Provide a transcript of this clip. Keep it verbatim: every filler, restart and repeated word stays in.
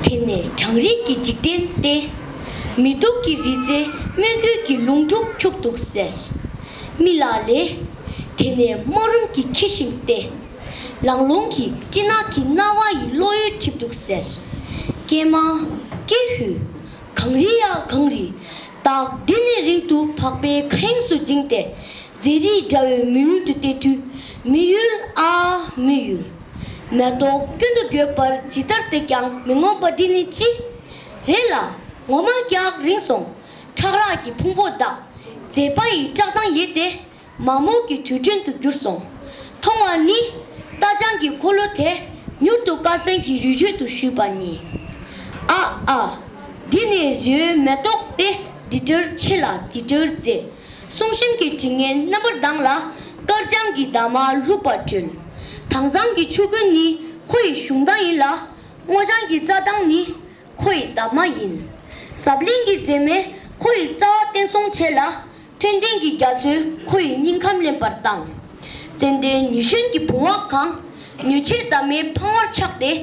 དེ་ནས་གྲང་རེག་གི་འཇིག་རྟེན་ཏེ། མི་སྡུག་གི་རི་རྩེ་སྨོན་གུས་ཀྱི་ལུང་དྲུག་འཁྱུག་འདུག་ཟེར། མི་ལ་ལས། དེ་ནས་སྨག་རུམ་གྱི་ཁྱི་ཤིང་ཏེ། ལང་ལོང་གི་སྤྲིན་ནག་གི་རྣ་བ་ཡི་བློ་ཡུལ་འཁྲིབས་འདུག་ཟེར། ཀྱེ་མ། ཀྱེ་ཧུད། གངས་རི་ཡ་གངས་རི། ད་འདི་ནས་རིང་དུ་འཕགས་པའི་ཁ་གཡེངས་སུ་འགྱིང་སྟེ། མཛེས་རིས་འདྲ་བའི་མི་ཡུལ་དུ་བལྟས་དུས། མི་ཡུལ་ཨ་མི་ཡུལ། མེ་ཏོག་ཀུན་ཏུ་འགོས་པར་ཇི་ལྟར་བལྟས་ཀྱང་མི་ངོམས་པ་འདི་ནི་ཅི། རེད་ལ། ངོ་མ་རྒྱག་རིང་སོང་། ཁྲག་རགས་ཀྱི་ཕུང་པོ་དག་མཛེས་པ་ཡི་བཀྲག་མདངས་ཡལ་ཏེ། མ་རྨོས་ཀྱི་དུས་དྲན་དུ་གྱུར་སོང་། མཐོང་བ་ནི། རྟ་རྐྱང་གི་འཁོར་ལོ་དེ། མྱུར་དུ་དཀར་སེང་གི་རི་རྒྱུད་དུ་བཞུད་པ་ཉིད། ཨ་ཨ། འདི་ནི་རི་བོའི་མེ་ཏོག་སྟེ། འདི་འདྲར་ཆེ་ལ་འདི་འདྲར་མཛེས། གསུང་གཤམ་གྱི་དྲི་ངན་རྣམ་པར་ལྡང་ལ། དཀར་ལྗང་གི་འདབ་མ་ལྷུག་པར་གྲོལ། དྭངས་གཙང་གི་ཆུ་ཀུན་ནི། ཁོ་ཡི་གཞུང་མདངས་ཡིན་ལ། སྔོ་ལྗང་གི་རྩྭ་ཐང་ནི། ཁོ་ཡི་འདབ་མ་ཡིན། ཟབ་བརླིང་གི་མཛེས་མས་ཁོ་ཡི་རྩ་བ་བརྟན་སྲུང་བྱེད་ལ། འཕྲོད་བསྟེན་གྱི་རྒྱ་མཚོས་ཁོ་ཡི་སྙིང་ཁམས་བརླན་པར་བཏང་། ཙན་དན་ཉི་གཞོན་གྱི་བུང་བ་གང་། མྱོས་ཆས་འདབ་མའི་ཕང་བར་ཆགས་ཏེ།